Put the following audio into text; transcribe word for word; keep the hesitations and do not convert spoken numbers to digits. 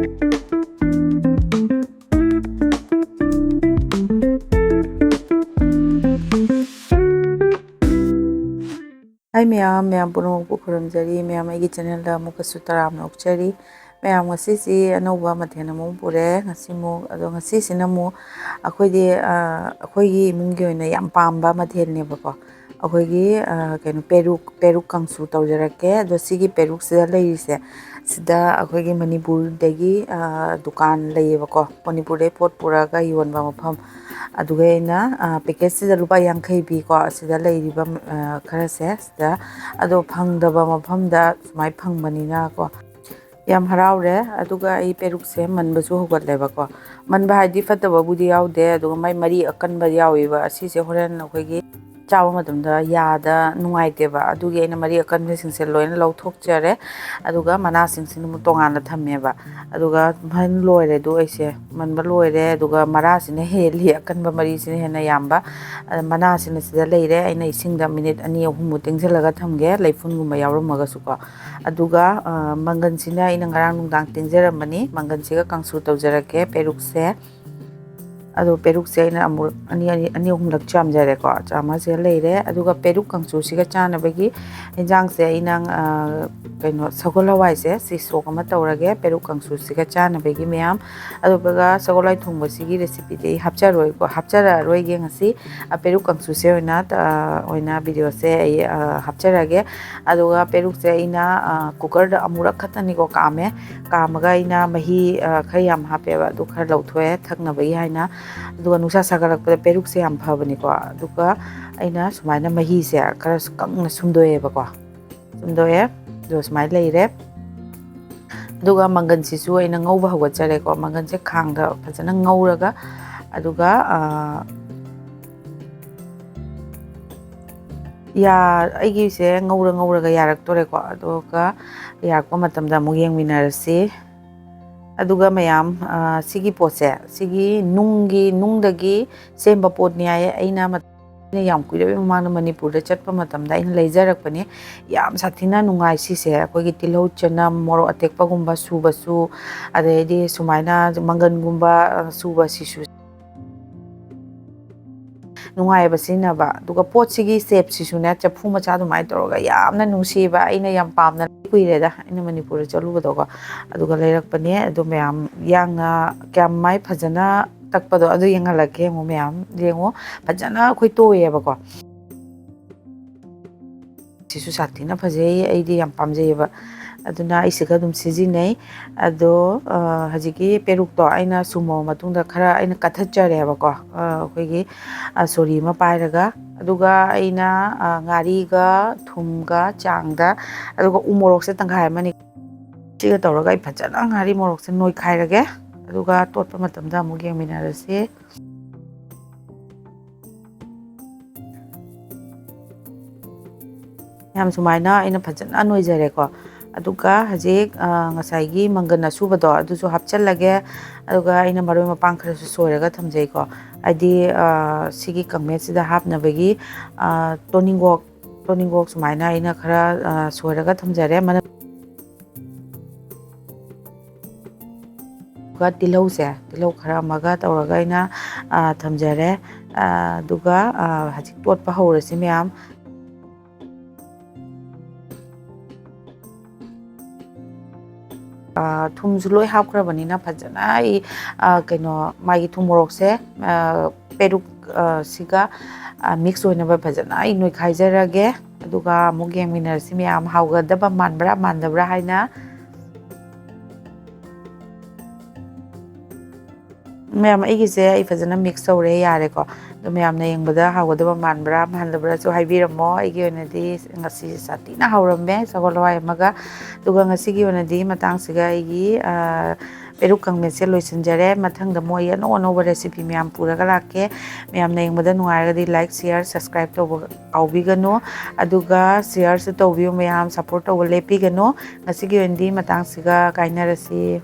ꯍꯥꯏ ꯃꯌꯥꯝ, ꯃꯌꯥꯝ ꯄꯨꯝꯅꯃꯛꯄꯨ ꯈꯨꯔꯨꯝꯖꯔꯤ꯫ ꯃꯌꯥꯝ ꯑꯩꯒꯤ channelꯗ ꯑꯃꯨꯛꯀꯁꯨ ꯇꯔꯥꯝꯅ ꯑꯣꯛꯆꯔꯤ꯫ ꯃꯌꯥꯝ, ꯉꯁꯤꯁꯤ ꯑꯅꯧꯕ ꯃꯊꯦꯜ ꯑꯃꯃꯨꯛ ꯄꯨꯔꯦ꯫ ꯉꯁꯤꯃꯨꯛ, ꯑꯗꯣ ꯉꯁꯤꯁꯤꯅ ꯑꯃꯨꯛ ꯑꯩꯈꯣꯏꯗꯤ, ꯑ, ꯑꯩꯈꯣꯏꯒꯤ ꯏꯃꯨꯡꯒꯤ ꯑꯣꯏꯅ ꯌꯥꯝ ꯄꯥꯝꯕ ꯃꯊꯦꯜꯅꯦꯕꯀꯣ꯫ ꯑꯩꯈꯣꯏꯒꯤ, ꯑ, ꯀꯩꯅꯣ, ꯄꯦꯔꯨꯛ, ꯄꯦꯔꯨꯛ ꯀꯥꯡꯁꯨ ꯇꯧꯖꯔꯛꯀꯦ꯫ ꯑꯗꯣ ꯁꯤꯒꯤ ꯄꯦꯔꯨꯛꯁꯤꯗ ꯂꯩꯔꯤꯁꯦ, ꯁꯤꯗ ꯑꯩꯈꯣꯏꯒꯤ ꯃꯅꯤꯄꯨꯔꯗꯒꯤ, ꯑ, ꯗꯨꯀꯥꯟ ꯂꯩꯌꯦꯕꯀꯣ, ꯃꯅꯤꯄꯨꯔꯗꯒꯤ ꯄꯣꯠ ꯄꯨꯔꯛꯑꯒ ꯌꯣꯟꯕ ꯃꯐꯝ꯫ ꯑꯗꯨꯒ ꯑꯩꯅ, ꯑ, packetꯁꯤꯗ ꯂꯨꯄꯥ ꯌꯥꯡꯈꯩ ꯄꯤꯀꯣ, ꯁꯤꯗ ꯂꯩꯔꯤꯕ, ꯑ, ꯈꯔꯁꯦ ꯁꯤꯗ꯫ ꯑꯗꯣ ꯐꯪꯗꯕ ꯃꯐꯝꯗ ꯁꯨꯃꯥꯏꯅ ꯐꯪꯕꯅꯤꯅꯀꯣ, ꯌꯥꯝ ꯍꯔꯥꯎꯔꯦ꯫ ꯑꯗꯨꯒ ꯑꯩ ꯄꯦꯔꯨꯛꯁꯦ ꯃꯟꯕꯁꯨ ꯍꯧꯒꯠꯂꯦꯕꯀꯣ꯫ ꯃꯟꯕ ꯍꯥꯏꯗꯤ ꯐꯠꯇꯕꯕꯨꯗꯤ ꯌꯥꯎꯗꯦ, ꯑꯗꯨꯒ ꯃꯥꯏ ꯃꯔꯤ ꯑꯀꯟꯕ ꯌꯥꯎꯋꯦꯕ꯫ ꯑꯁꯤꯁꯦ ꯍꯣꯔꯦꯟ ꯑꯩꯈꯣꯏꯒꯤ ꯆꯥꯕ ꯃꯇꯝꯗ ꯌꯥꯗ ꯅꯨꯡꯉꯥꯏꯇꯦꯕ꯫ ꯑꯗꯨꯒꯤ ꯑꯩꯅ ꯃꯔꯤ ꯑꯀꯟꯕꯁꯤꯡꯁꯦ ꯂꯣꯏꯅ ꯂꯧꯊꯣꯛꯆꯔꯦ꯫ ꯑꯗꯨꯒ ꯃꯅꯥꯁꯤꯡꯁꯤꯅ ꯑꯃꯨꯛ ꯇꯣꯉꯥꯟꯅ ꯊꯝꯃꯦꯕ꯫ ꯑꯗꯨꯒ ꯃꯟ ꯂꯣꯏꯔꯦ꯫ ꯑꯗꯨ ꯑꯩꯁꯦ ꯃꯟꯕ ꯂꯣꯏꯔꯦ꯫ ꯑꯗꯨꯒ ꯃꯔꯥꯁꯤꯅ ꯍꯦꯜꯂꯤ, ꯑꯀꯟꯕ ꯃꯔꯤꯁꯤꯅ ꯍꯦꯟꯅ ꯌꯥꯝꯕ꯫ ꯑꯗ ꯃꯅꯥꯁꯤꯅ ꯁꯤꯗ ꯂꯩꯔꯦ꯫ ꯑꯩꯅ ꯏꯁꯤꯡꯗ minute ꯑꯅꯤ ꯑꯍꯨꯝꯃꯨꯛ ꯇꯤꯡꯁꯤꯜꯂꯒ ꯊꯝꯒꯦ, ꯂꯩꯐꯨꯟꯒꯨꯝꯕ ꯌꯥꯎꯔꯝꯃꯒꯁꯨꯀꯣ꯫ ꯑꯗꯨꯒ, ꯑ, ꯃꯪꯒꯟꯁꯤꯅ ꯑꯩꯅ ꯉꯔꯥꯡ ꯅꯨꯡꯗꯥꯡ ꯇꯤꯡꯖꯔꯝꯕꯅꯤ꯫ ꯃꯪꯒꯟꯁꯤꯒ ꯀꯥꯡꯁꯨ ꯇꯧꯖꯔꯛꯀꯦ, ꯄꯦꯔꯨꯛꯁꯦ꯫ ꯑꯗꯣ ꯄꯦꯔꯨꯛꯁꯦ ꯑꯩꯅ ꯑꯃꯨꯔꯛ ꯑꯅꯤ, ꯑꯅꯤ, ꯑꯅꯤ ꯑꯍꯨꯝꯂꯛ ꯆꯥꯝꯖꯔꯦꯀꯣ꯫ ꯆꯥꯝꯃꯁꯦ ꯂꯩꯔꯦ꯫ ꯑꯗꯨꯒ ꯄꯦꯔꯨꯛ ꯀꯥꯡꯁꯨꯁꯤꯒ ꯆꯥꯅꯕꯒꯤ ꯏꯟꯖꯥꯡꯁꯦ ꯑꯩꯅ, ꯑ, ꯀꯩꯅꯣ, ꯁꯒꯣꯜ ꯍꯋꯥꯏꯁꯦ ꯁꯤ ꯁꯣꯛ ꯑꯃ ꯇꯧꯔꯒꯦ꯫ ꯄꯦꯔꯨꯛ ꯀꯥꯡꯁꯨꯁꯤꯒ ꯆꯥꯅꯕꯒꯤ ꯃꯌꯥꯝ꯫ ꯑꯗꯨꯒ ꯁꯒꯣꯜ ꯍꯋꯥꯏ ꯊꯣꯡꯕꯁꯤꯒꯤ recipeꯗꯤ ꯑꯩ ꯍꯥꯞꯆꯔꯣꯏꯀꯣ, ꯍꯥꯞꯆꯔꯛꯑꯔꯣꯏꯒꯦ ꯉꯁꯤ꯫ ꯑ, ꯄꯦꯔꯨꯛ ꯀꯥꯡꯁꯨꯁꯦ ꯑꯣꯏꯅ, ꯑ, ꯑꯣꯏꯅ videoꯁꯦ ꯑꯩ, ꯑ, ꯍꯥꯞꯆꯔꯛꯑꯒꯦ꯫ ꯑꯗꯨꯒ ꯄꯦꯔꯨꯛꯁꯦ ꯑꯩꯅ, ꯑ, cookerꯗ ꯑꯃꯨꯔꯛ ꯈꯛꯇꯅꯤꯀꯣ ꯀꯥꯝꯃꯦ꯫ ꯀꯥꯝꯃꯒ ꯑꯩꯅ ꯃꯍꯤ, ꯑ, ꯈꯔ ꯌꯥꯝ ꯍꯥꯞꯄꯦꯕ, ꯑꯗꯨ ꯈꯔ ꯂꯧꯊꯣꯛꯑꯦ ꯊꯛꯅꯕꯒꯤ ꯍꯥꯏꯅ꯫ ꯑꯗꯨꯒ ꯅꯨꯡꯁꯥ ꯁꯥꯒꯠꯂꯛꯄꯗ ꯄꯦꯔꯨꯛꯁꯦ ꯌꯥꯝ ꯐꯕꯅꯤꯀꯣ꯫ ꯑꯗꯨꯒ ꯑꯩꯅ ꯁꯨꯃꯥꯏꯅ ꯃꯍꯤꯁꯦ ꯈꯔ ꯀꯪꯅ ꯁꯨꯝꯗꯣꯛꯑꯦꯕꯀꯣ꯫ ꯁꯨꯝꯗꯣꯛꯑꯦ꯫ ꯑꯗꯨꯒ ꯁꯨꯃꯥꯏꯅ ꯂꯩꯔꯦ꯫ ꯑꯗꯨꯒ ꯃꯪꯒꯟꯁꯤꯁꯨ ꯑꯩꯅ ꯉꯧꯕ ꯍꯧꯒꯠꯆꯔꯦꯀꯣ꯫ ꯃꯪꯒꯟꯁꯦ ꯈꯥꯡꯗ ꯐꯖꯅ ꯉꯧꯔꯒ, ꯑꯗꯨꯒ, ꯑ, ꯌꯥ-, ꯑꯩꯒꯤꯁꯦ ꯉꯧꯔ ꯉꯧꯔꯒ ꯌꯥꯔꯛꯇꯣꯔꯦꯀꯣ꯫ ꯑꯗꯨꯒ ꯌꯥꯔꯛꯄ ꯃꯇꯝꯗ ꯑꯃꯨꯛ ꯌꯦꯡꯃꯤꯟꯅꯔꯁꯤ꯫ ꯑꯗꯨꯒ ꯃꯌꯥꯝ, ꯑ, ꯁꯤꯒꯤ ꯄꯣꯠꯁꯦ, ꯁꯤꯒꯤ ꯅꯨꯡꯒꯤ, ꯅꯨꯡꯗꯒꯤ ꯁꯦꯝꯕ ꯄꯣꯠꯅꯤ ꯍꯥꯏꯌꯦ꯫ ꯑꯩꯅ ꯃ-, ꯑꯩꯅ ꯌꯥꯝ ꯀꯨꯏꯔꯕꯩ ꯃꯃꯥꯡꯗ ꯃꯅꯤꯄꯨꯔꯗ ꯆꯠꯄ ꯃꯇꯝꯗ ꯑꯩꯅ ꯂꯩꯖꯔꯛꯄꯅꯦ꯫ ꯌꯥꯝ ꯁꯥꯊꯤꯅ ꯅꯨꯡꯉꯥꯏ ꯁꯤꯁꯦ꯫ ꯑꯩꯈꯣꯏꯒꯤ ꯇꯤꯜꯍꯧ ꯆꯅꯝ, ꯃꯣꯔꯣꯛ ꯑꯇꯦꯛꯄꯒꯨꯝꯕ ꯁꯨꯕꯁꯨ, ꯑꯗꯩꯗꯤ ꯁꯨꯃꯥꯏꯅ ꯃꯪꯒꯟꯒꯨꯝꯕ, ꯑ, ꯁꯨꯕꯁꯤꯁꯨ ꯅꯨꯡꯉꯥꯏꯕ ꯁꯤꯖꯤꯟꯅꯕ꯫ ꯑꯗꯨꯒ ꯄꯣꯠꯁꯤꯒꯤ ꯁꯦꯞꯁꯤꯁꯨꯅꯦ, ꯆꯐꯨ ꯃꯆꯥ ꯑꯗꯨꯃꯥꯏꯅ ꯇꯧꯔꯒ ꯌꯥꯝꯅ ꯅꯨꯡꯁꯤꯕ, ꯑꯩꯅ ꯌꯥꯝ ꯄꯥꯝꯅ ꯀꯨꯏꯔꯦꯗ ꯑꯩꯅ ꯃꯅꯤꯄꯨꯔꯗ ꯆꯠꯂꯨꯕꯗꯣꯀꯣ꯫ ꯑꯗꯨꯒ ꯂꯩꯔꯛꯄꯅꯦ꯫ ꯑꯗꯣ ꯃꯌꯥꯝ ꯌꯥꯡꯅ ꯀꯌꯥꯝ ꯃꯥꯏ ꯐꯖꯅ ꯇꯛꯄꯗꯣ ꯑꯗꯨ ꯌꯦꯡꯍꯜꯂꯛꯀꯦ꯫ ꯌꯦꯡꯉꯣ ꯃꯌꯥꯝ, ꯌꯦꯡꯉꯣ, ꯐꯖꯅ ꯑꯩꯈꯣꯏ ꯇꯣꯏꯌꯦꯕꯀꯣ꯫ ꯁꯤꯁꯨ ꯁꯥꯊꯤꯅ ꯐꯖꯩ, ꯑꯩꯗꯤ ꯌꯥꯝ ꯄꯥꯝꯖꯩꯌꯦꯕ꯫ ꯑꯗꯨꯅ ꯑꯩ ꯁꯤꯒ ꯑꯗꯨꯝ ꯁꯤꯖꯤꯟꯅꯩ꯫ ꯑꯗꯣ, ꯑ, ꯍꯧꯖꯤꯛꯀꯤ ꯄꯦꯔꯨꯛꯇꯣ ꯑꯩꯅ ꯁꯨꯃꯣ ꯃꯇꯨꯡꯗ ꯈꯔ ꯑꯩꯅ ꯀꯠꯊꯠꯆꯔꯦꯕꯀꯣ, ꯑ, ꯑꯩꯈꯣꯏꯒꯤ, ꯑ, ꯁꯣꯔꯤ ꯑꯃ ꯄꯥꯏꯔꯒ꯫ ꯑꯗꯨꯒ ꯑꯩꯅ, ꯑ, ꯉꯥꯔꯤꯒ ꯊꯨꯝꯒ ꯆꯥꯡꯗ, ꯑꯗꯨꯒ ꯎ ꯃꯣꯔꯣꯛꯁꯦ ꯇꯪꯈꯥꯏ ꯑꯃꯅꯤ꯫ ꯁꯤꯒ ꯇꯧꯔꯒ ꯑꯩ ꯐꯖꯅ ꯉꯥꯔꯤ ꯃꯣꯔꯣꯛꯁꯦ ꯅꯣꯏꯈꯥꯏꯔꯒꯦ꯫ ꯑꯗꯨꯒ ꯇꯣꯠꯄ ꯃꯇꯝꯗ ꯑꯃꯨꯛ ꯌꯦꯡꯃꯤꯟꯅꯔꯁꯤ꯫ ꯌꯥꯝ ꯁꯨꯃꯥꯏꯅ ꯑꯩꯅ ꯐꯖꯅ ꯅꯣꯏꯖꯔꯦꯀꯣ꯫ ꯑꯗꯨꯒ ꯍꯧꯖꯤꯛ, ꯑ, ꯉꯁꯥꯏꯒꯤ ꯃꯪꯒꯟ ꯑꯁꯨꯕꯗꯣ ꯑꯗꯨꯁꯨ ꯍꯥꯞꯆꯜꯂꯒꯦ꯫ ꯑꯗꯨꯒ ꯑꯩꯅ ꯃꯔꯣꯏ ꯃꯄꯥꯡ ꯈꯔꯁꯨ ꯁꯣꯏꯔꯒ ꯊꯝꯖꯩꯀꯣ꯫ ꯍꯥꯏꯗꯤ, ꯑ, ꯁꯤꯒꯤ ꯀꯪꯃꯦꯠꯁꯤꯗ ꯍꯥꯞꯅꯕꯒꯤ, ꯑ, ꯇꯣꯅꯤꯡꯒꯣꯛ, ꯇꯣꯅꯤꯡꯒꯣꯛ ꯁꯨꯃꯥꯏꯅ ꯑꯩꯅ ꯈꯔ, ꯑ, ꯁꯣꯏꯔꯒ ꯊꯝꯖꯔꯦ꯫ ꯃꯅꯝ ꯑꯗꯨꯒ ꯇꯤꯜꯍꯧꯁꯦ, ꯇꯤꯜꯍꯧ ꯈꯔ ꯑꯃꯒ ꯇꯧꯔꯒ ꯑꯩꯅ, ꯑ, ꯊꯝꯖꯔꯦ꯫ ꯑ, ꯑꯗꯨꯒ, ꯑ, ꯍꯧꯖꯤꯛ ꯇꯣꯠꯄ ꯍꯧꯔꯁꯤ ꯃꯌꯥꯝ꯫ ꯑ, ꯊꯨꯝꯁꯨ ꯂꯣꯏ ꯍꯥꯞꯈ꯭ꯔꯕꯅꯤꯅ ꯐꯖꯅ ꯑꯩ, ꯑ, ꯀꯩꯅꯣ, ꯃꯥꯒꯤ ꯊꯨꯝ ꯃꯣꯔꯣꯛꯁꯦ, ꯑ, ꯄꯦꯔꯨꯛ, ꯑ, ꯁꯤꯒ, ꯑ, ꯃꯤꯛꯁ ꯑꯣꯏꯅꯕ ꯐꯖꯅ ꯑꯩ ꯅꯣꯏꯈꯥꯏꯖꯔꯒꯦ꯫ ꯑꯗꯨꯒ ꯑꯃꯨꯛ ꯌꯦꯡꯃꯤꯟꯅꯔꯁꯤ ꯃꯌꯥꯝ, ꯍꯥꯎꯒꯗꯕ ꯃꯥꯟꯕ꯭ꯔꯥ ꯃꯥꯟꯗꯕ꯭ꯔꯥ ꯍꯥꯏꯅ꯫ ꯃꯌꯥꯝ, ꯑꯩꯒꯤꯁꯦ ꯑꯩ ꯐꯖꯅ ꯃꯤꯛꯁ ꯇꯧꯔꯦ, ꯌꯥꯔꯦꯀꯣ꯫ ꯑꯗꯣ ꯃꯌꯥꯝꯅ ꯌꯦꯡꯕꯗ ꯍꯥꯎꯒꯗꯕ ꯃꯥꯟꯕ꯭ꯔꯥ ꯃꯥꯟꯗꯕ꯭ꯔꯥꯁꯨ ꯍꯥꯏꯕꯤꯔꯝꯃꯣ꯫ ꯑꯩꯒꯤ ꯑꯣꯏꯅꯗꯤ ꯉꯁꯤ ꯁꯥꯊꯤꯅ ꯍꯧꯔꯝꯃꯦ, ꯁꯒꯣꯜ ꯍꯋꯥꯏ ꯑꯃꯒ꯫ ꯑꯗꯨꯒ ꯉꯁꯤꯒꯤ ꯑꯣꯏꯅꯗꯤ ꯃꯇꯥꯡꯁꯤꯒ ꯑꯩꯒꯤ, ꯑ, ꯄꯦꯔꯨꯛ ꯀꯪꯃꯦꯠꯁꯦ ꯂꯣꯏꯁꯤꯟꯖꯔꯦ꯫ ꯃꯊꯪꯗ ꯃꯣꯏ ꯑꯅꯧ ꯑꯅꯧꯕ ꯔꯦꯁꯤꯄꯤ ꯃꯌꯥꯝ ꯄꯨꯔꯒ ꯂꯥꯛꯀꯦ꯫ ꯃꯌꯥꯝꯅ ꯌꯦꯡꯕꯗ ꯅꯨꯡꯉꯥꯏꯔꯒꯗꯤ ꯂꯥꯏꯛ, ꯁꯤꯌꯥꯔ, ꯁꯕꯁꯀ꯭ꯔꯥꯏꯕ ꯇꯧꯕ ꯀꯥꯎꯕꯤꯒꯅꯨ꯫ ꯑꯗꯨꯒ ꯁꯤꯌꯥꯔꯁꯨ ꯇꯧꯕꯤꯌꯨ ꯃꯌꯥꯝ, ꯁꯞꯄꯣꯔꯠ ꯇꯧꯕ ꯂꯦꯞꯄꯤꯒꯅꯨ꯫ ꯉꯁꯤꯒꯤ ꯑꯣꯏꯅꯗꯤ ꯃꯇꯥꯡꯁꯤꯒ ꯀꯥꯏꯅꯔꯁꯤ꯫